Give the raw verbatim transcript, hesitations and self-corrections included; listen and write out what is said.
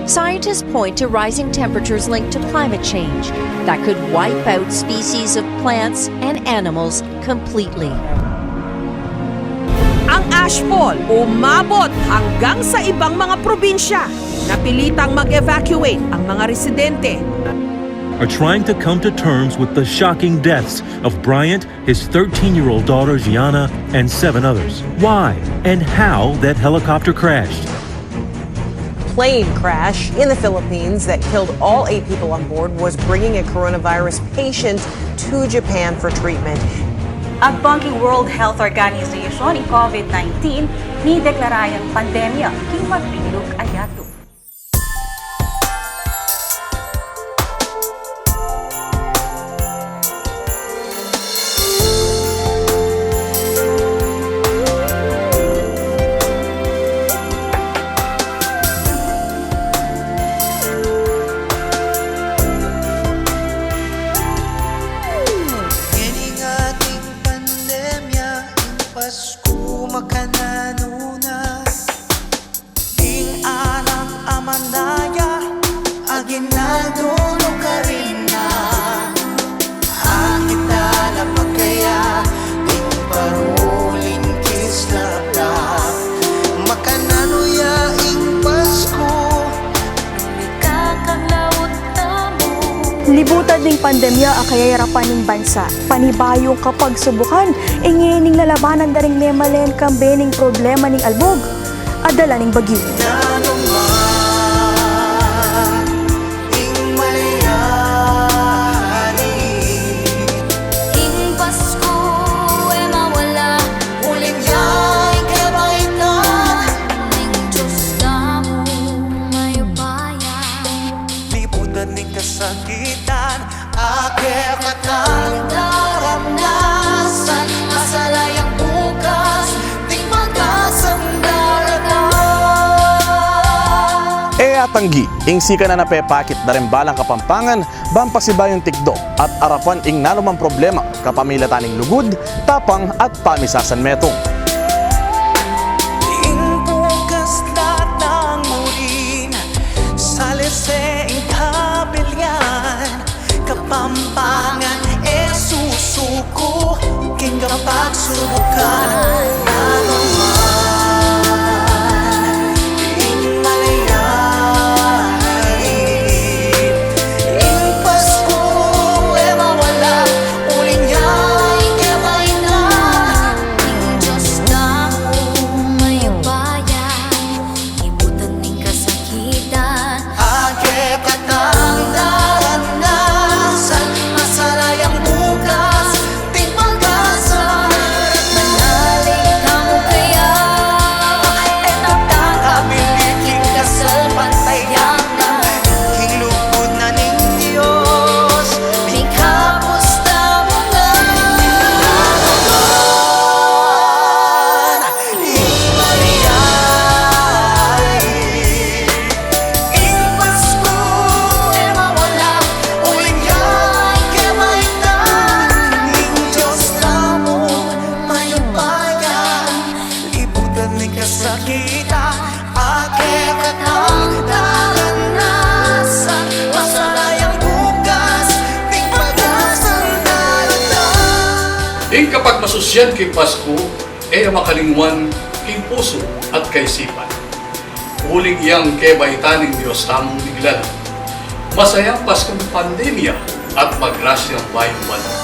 Scientists point to rising temperatures linked to climate change that could wipe out species of plants and animals completely. Ang ashfall umabot hanggang sa ibang mga probinsya. Napilitang mag-evacuate ang mga residente. Are trying to come to terms with the shocking deaths of Bryant, his thirteen year old daughter Gianna, and seven others. Why and how that helicopter crashed. Plane crash in the Philippines that killed all eight people on board was bringing a coronavirus patient to Japan for treatment. Agpang king World Health Organization, ing COVID nineteen, mideklara yang pandemya king mabilug a yatu. Kening ating pandemya, ing Pasku makananu na. Ding alang amanaya, aginaldo no karin na. Akit ala pa kaya, ding paruling kislap na. Makananu ya ing Pasku. Libutan ding pandemya a kayayarapan ning bansa, panibayung kapagsubukan, ingeni ning lalabanan da ring memalen kambe ning problema ning albug a dala ning bagyu. Nanu man ing malyari, ing Pasku e mawala, uling ya ing kebaitan ning Dios tamu mayupaya. Libutan ning kasakitan, a kekatang daranasan, masalayang bukas ding pag-asang daratang. E atanggi ing sikanan a pepakit da ring balang Kapampangan ban pasibayung tikdo at arapan ing nanumang problema kapamilatan ning lugud, tapang at pamisasanmetung. Ing bukas datang mu rin, salese ing pabilian, Kapampangan e susuku king kapagsubukan. Nanu man ing malyari, ing Pasku e mawala, uling ya ing kebaitan ning Dios tamu mayupaya. Libutan ning kasakitan, a kekatang daranasan, masalayang bukas ding pag-asa. Manalig tamu kaya, e tatang abilin king kasalpantayanan, king lugud na ning Dios, mikapus tamu ngan. Ing malyari, ing Pasku e mawala, uling ya ing kebaitan ning Dios tamu mayupaya. Libutan ning kasakitan, a kekatang daranasan, masalayang bukas ding pag-asang daratang. Ing kapagmasusyan king Pasku, e ya makalingwan king pusu at kaisipan. Uling yang kebaitan ning Dios tamung miglalang. Masayang Paskung pandemya at magrasyang bayung banwa.